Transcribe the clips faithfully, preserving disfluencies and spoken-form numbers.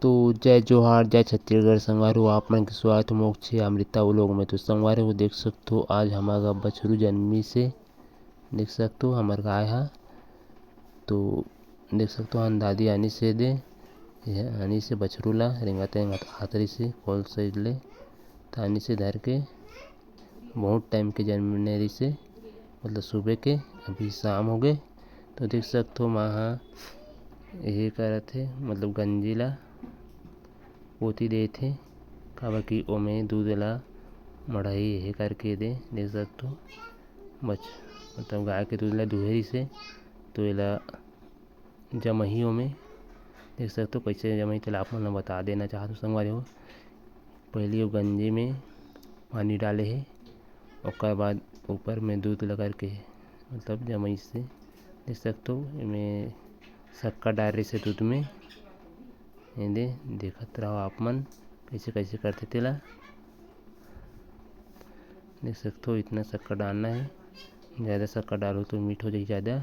तो जय जोहार, जय छत्तीसगढ़ संगवारी हो, आप मन के स्वागत हे मोर channel अमृता vlog में। तो संगवारी हो, देख सकथो आज हमर बछरू जनमिस हे, देख सकथो हमर गाय हा। तो देख सकथो हन दादी आनिस हे दे, ये आनिस हे बछरू ला, रेंगत रेंगत आत रहिस हे कोल side ले, त आनिस हे धर के, बहुत time के जनमे रहिस हे, मतलब सुबह के, अभी शाम हो गे। तो देख सकथो माँ हा ये करत हे, मतलब गंजी ला पोती देत हे, काबर कि ओमे दूध ला मढ़ही ये करके दे, देख सकथो। बच मतलब गाय के दूध ला दुहे रहिस हे, तो एला जमही ओमे, देख सकथो कैसे जमही, तेला आप मन ला बता देना चाहत हो संगवारी हो। पहली वो गंजी में पानी डाले हे, ओकर बाद ऊपर में दूध ला करके, मतलब जमइस हे, देख सकथो। एमे शक्कर डाल रहिस हे दूध में, ये दे, देखत रहो आप मन कैसे कैसे करथे तेला। देख सकथो इतना शक्कर डालना हे, ज़्यादा शक्कर डालहू तो मीठ हो जाही ज़्यादा।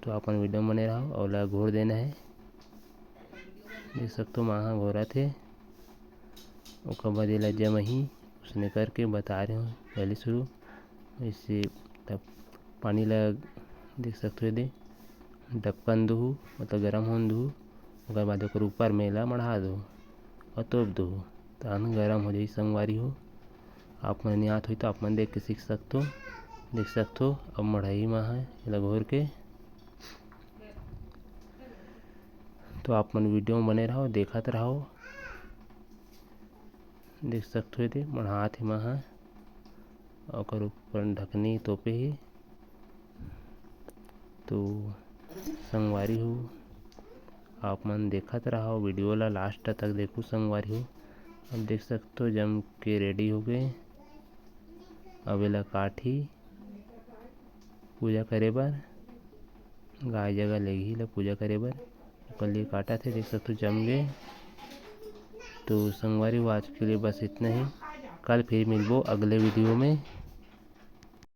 तो आप मन video में बने रहो, ओला घोर देना हे। देख सकथो माँ हा घोरत हे, ओकर बाद एला जमही, उसने करके बता रहे हो पहले शुरू। ऐसे तब पानी ला देख सकथो, ये दे ढक्कन दुहू, मतलब गरम होन दुहू, ओकर बाद ओकर ऊपर में एला मढ़ा दुहू और तोप दुहू, तहन गरम हो जाही संगवारी हो। आप मन नइ आत होही तो आप मन देख के सीख सकथो, देख सकथो। अब मढ़ही माँ हा एला घोर के, तो आप मन video में बने रहो, देखत रहो। देख सकथो, ये दे मढ़ात हे माँ हा, ओकर ऊपर ढकनी तोपे हे। तो संगवारी हो, आप मन देखत रहो video ला, last तक देखो संगवारी हो। अब देख सकथो जम के ready हो गे। अब एला काटही पूजा करे बर, गाय जगह लेगही ला पूजा करे बर, ओकर लिए काटत हे, देख सकथो जम गे। तो संगवारी हो, आज के लिए बस इतना ही। कल फिर मिलबो अगले video में।